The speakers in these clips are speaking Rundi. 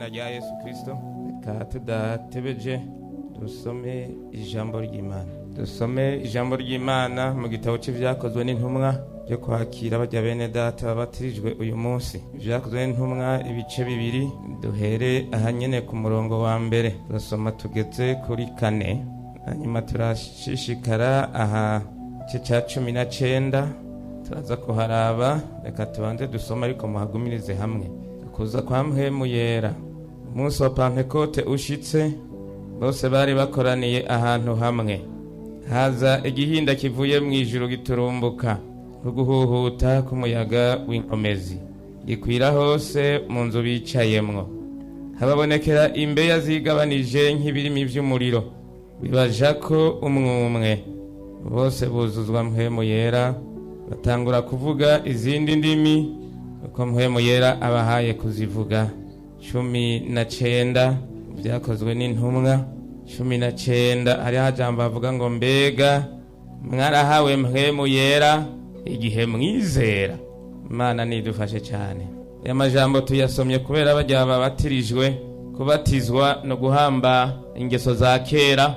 Izina rya Yesu Kristo. Reka tudatebeje dusome ijambo ry'Imana. Dusome ijambo ry'Imana mu gitabo c'Ivyakozwe n'Intumwa byo kwakira barya bene data babatirijwe uyu munsi. Ivyakozwe n'Intumwa ibice 2, duhere ahanyene ku murongo wa 1, turasoma tugeze kuri 4, hanyuma turashishikara aha igice ca 19 turaza kuharaba. Reka tubanze dusome ariko muhagumirize hamwe. Kuza kwa Mpwemu Yera. Umunsi wa Pantekote ushitse, bose bari bakoraniye ahantu hamwe. Haza igihinda kivuye mu ijuru giturumbuka, nk'uguhuhuta k'umuyaga w'inkomezi, gikwira hose mu nzu bicayemwo. Hababonekera imbeya zigabanije nk'ibirimi vy'umuriro, bibajako umwumwe. Bose buzuzwa Mpwemu Yera, batangura kuvuga izindi ndimi uko Mpwemu Yera abahaye kuzivuga. 19 Vyakozwe n'Intumwa 19, hariho jambo bavuga ngo: mbega mwarahawe Mpwemu Yera igihe mwizera? Imana nidufashe cyane. Aya majambo tuyasomye kubera barya babatirijwe. Kubatizwa no guhamba ingeso za kera,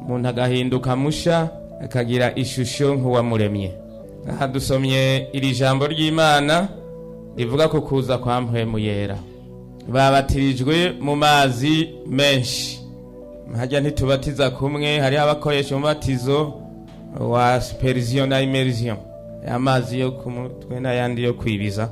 umuntu agahinduka musha, akagira ishusho nk'uwamuremye. Aha dusomye iri jambo ry'Imana rivuga ko kuza kwa Mpwemu Yera, babatirijwe mu mazi menshi. Hajya ntitubatiza kumwe, hariho abakoresha umubatizo wa aspersion na immersion, amazi yo ku mutwe n'ayandi yo kwibiza.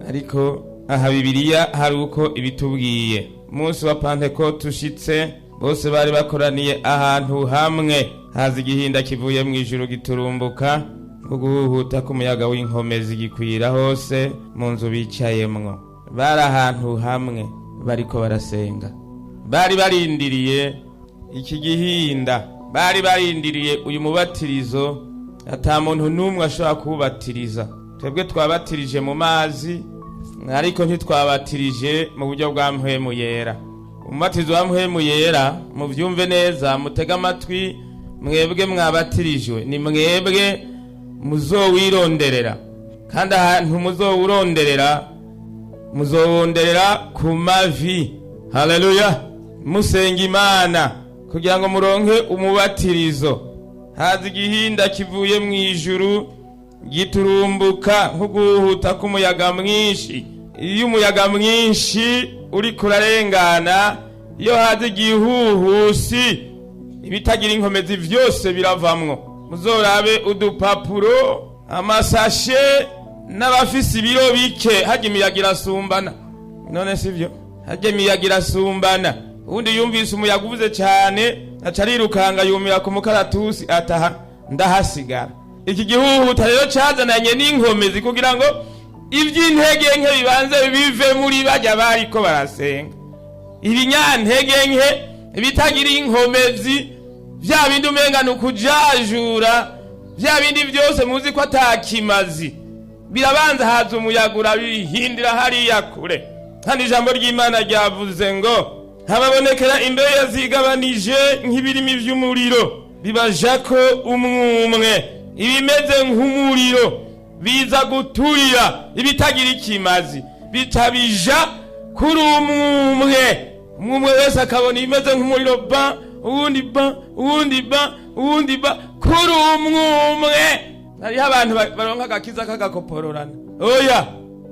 Ariko aha Bibiliya hari uko ibitubwiye. Umunsi wa Pantekote ushitse, bose bari bakoraniye ahantu hamwe. Haza igihinda kivuye mu ijuru giturumbuka nko guhuhuta k'umuyaga w'inkomezi, gikwira hose mu nzu bicayemwo. Bari ahantu hamwe bariko barasenga, bari barindiriye iki gihinda, bari barindiriye uyu mubatirizo. Ata muntu n'umwe ashobora kuwubatiriza. Twebwe twabatirije mu mazi, ariko ntitwabatirije mu buryo bwa Mpwemu Yera. Umubatizo wa Mpwemu Yera, muvyumve neza, mutege amatwi mwebwe mwabatirijwe, ni mwebwe muzowironderera. Kandi ahantu muzowuronderera, muzowonderera ku mavi, haleluya, musenga Imana kugira ngo muronke umubatirizo. Haza igihinda kivuye mu ijuru giturumbuka nk'uguhuta k'umuyaga mwinshi. Iyo umuyaga mwinshi uriko urarengana, iyo haza igihuhusi, ibitagira inkomezi vyose biravamwo. Muzorabe udupapuro, amasashe n'abafise ibiro bike, harya imiyaga irasumbana. None sivyo? Harya imiyaga irasumbana. Ubundi yumvise umuyaga uvuze cyane, aca arirukanga yumira ku mukaratusi, ataha ndahasigara. Iki gihuhuta rero cazananye n'inkomezi kugira ngo ivy'intege nke bibanze bive muri barya bariko barasenga. Ibinyantege nke, ibitagira inkomezi, vya bindi umenga ni ukujajura, vya bindi vyose muzi ko atakimazi, birabanza haza umuyaga urabihindira hariya kure. Hano ijambo ry'Imana ryavuze ngo hababonekera imbeya zigabanije nk'ibirimi vy'umuriro, bibajako umwumwe. Ibimeze nk'umuriro biza guturira ibitagira ikimazi, bitabija kuri umwumwe. Umwumwe wese akabona ibimeze nk'umuriro, ba uwundi, ba uwundi, ba uwundi, ba kuri umwumwe. Hariho abantu baronka agakiza k'agakopororana. Oya,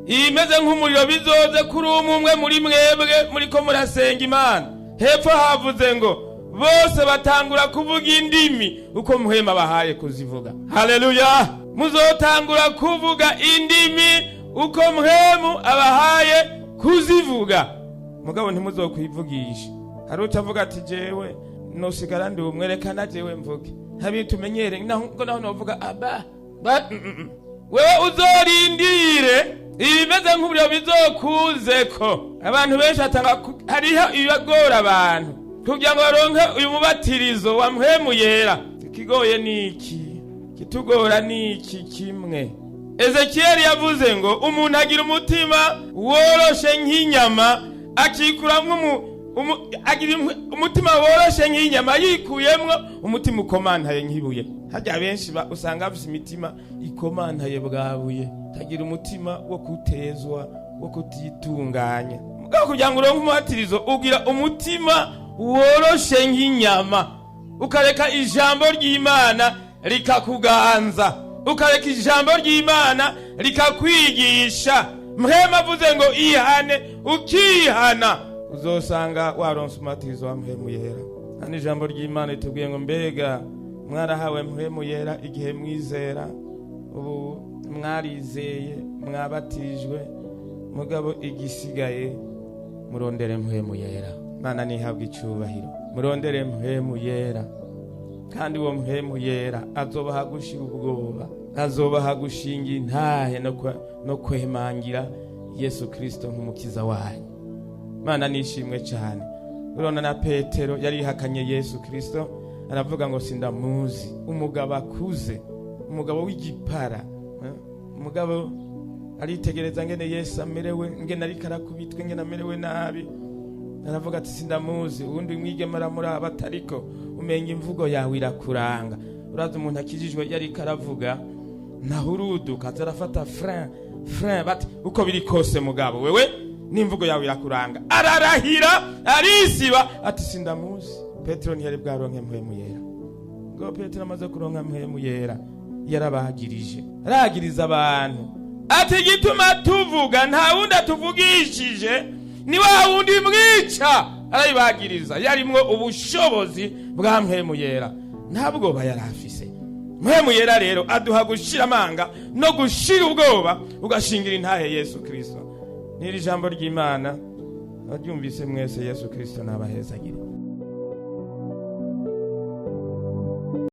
ibimeze nk'umuriro bizoze kuri umwe muri mwebwe muriko murasenga Imana. Hepfo havuze ngo bose batangura kuvuga indimi uko Muhema bahaye kuzivuga. Haleluya! Muzotangura kuvuga indimi uko Muhemu abahaye kuzivuga, mugabo ntimuzokwivugisha. Hari utavuga ati: jewe nosigara ndi umwe, reka na jewe mvuge, ntabintu tumenyere, naho naho novuga aba ba. Wewe uzorindire ibimeze nk'uburyo bizokuzeko. Abantu benshi atanga, hariho ibibagora abantu kugira ngo baronke uyu mubatirizo wa Mpwemu Yera. Ikigoye ni iki? Kitugora ni iki kimwe. Ezekiyeli yavuze ngo umuntu agira umutima woroshe nk'inyama, akikuramwo agira umutima woroshe nk'inyama, yikuyemwo umutima ukomantaye nk'ibuye. Harya benshi usanga bafise imitima ikomantaye bwabuye, tagira umutima wo kutezwa, wo kutitunganya. Mugabo Mugabo kugira ngo uronke umubatirizo, ugira umutima woroshe nk'inyama, ukareka ijambo ry'Imana rikakuganza, ukareka ijambo ry'Imana rikakwigisha. Mpwemu avuze ngo ihane, ukihana, uzosanga waronse umubatizo wa Mpwemu Yera. Hano ijambo ry'Imana ritubwiye ngo: mbega mwarahawe Mpwemu Yera igihe mwizera? Ubu mwarizeye, mwabatijwe, mugabo igisigaye murondere Mpwemu Yera. Mana nihabwe icyubahiro. Murondere Mpwemu Yera, kandi uwo Mpwemu Yera azobaha gushira ubwoba, azobaha gushinga intahe no kwemangira Yesu Kristo nk'umukiza wanyu. Mana nishimwe cyane. Urabona na Petero yarihakanye Yesu Kristo, aravuga ngo sindamuzi. Umugabo akuze, umugabo w'igipara, umugabo aritegereza ngene Yesu amerewe, ngene ariko arakubitwe, ngene amerewe nabi, aravuga ati sindamuzi. Uwundi mwigeme aramuraba, atariko umenya imvugo yawe irakuranga. Uraza umuntu akijijwe yariko aravuga ntahuruduka, aza arafata frein frein, bati uko biri kose mugabo wewe n'imvugo yawe irakuranga. Ararahira, arisiba, ati sindamuzi. Petero ntiyari bwaronke Mpwemu Yera. Ngo Petero amaze kuronka Mpwemu Yera, yarabagirije, aragiriza abantu ati igituma tuvuga nta wundi atuvugishije ni wa wundi mwica. Arabibagiriza, yarimwo ubushobozi bwa Mpwemu Yera, nta bwoba yari afise. Mpwemu Yera rero aduha gushira amanga no gushira ubwoba, ugashingira intahe Yesu Kristo. N'iri jambo ry'Imana aryumvise mwese, Yesu Kristo nabahezagire.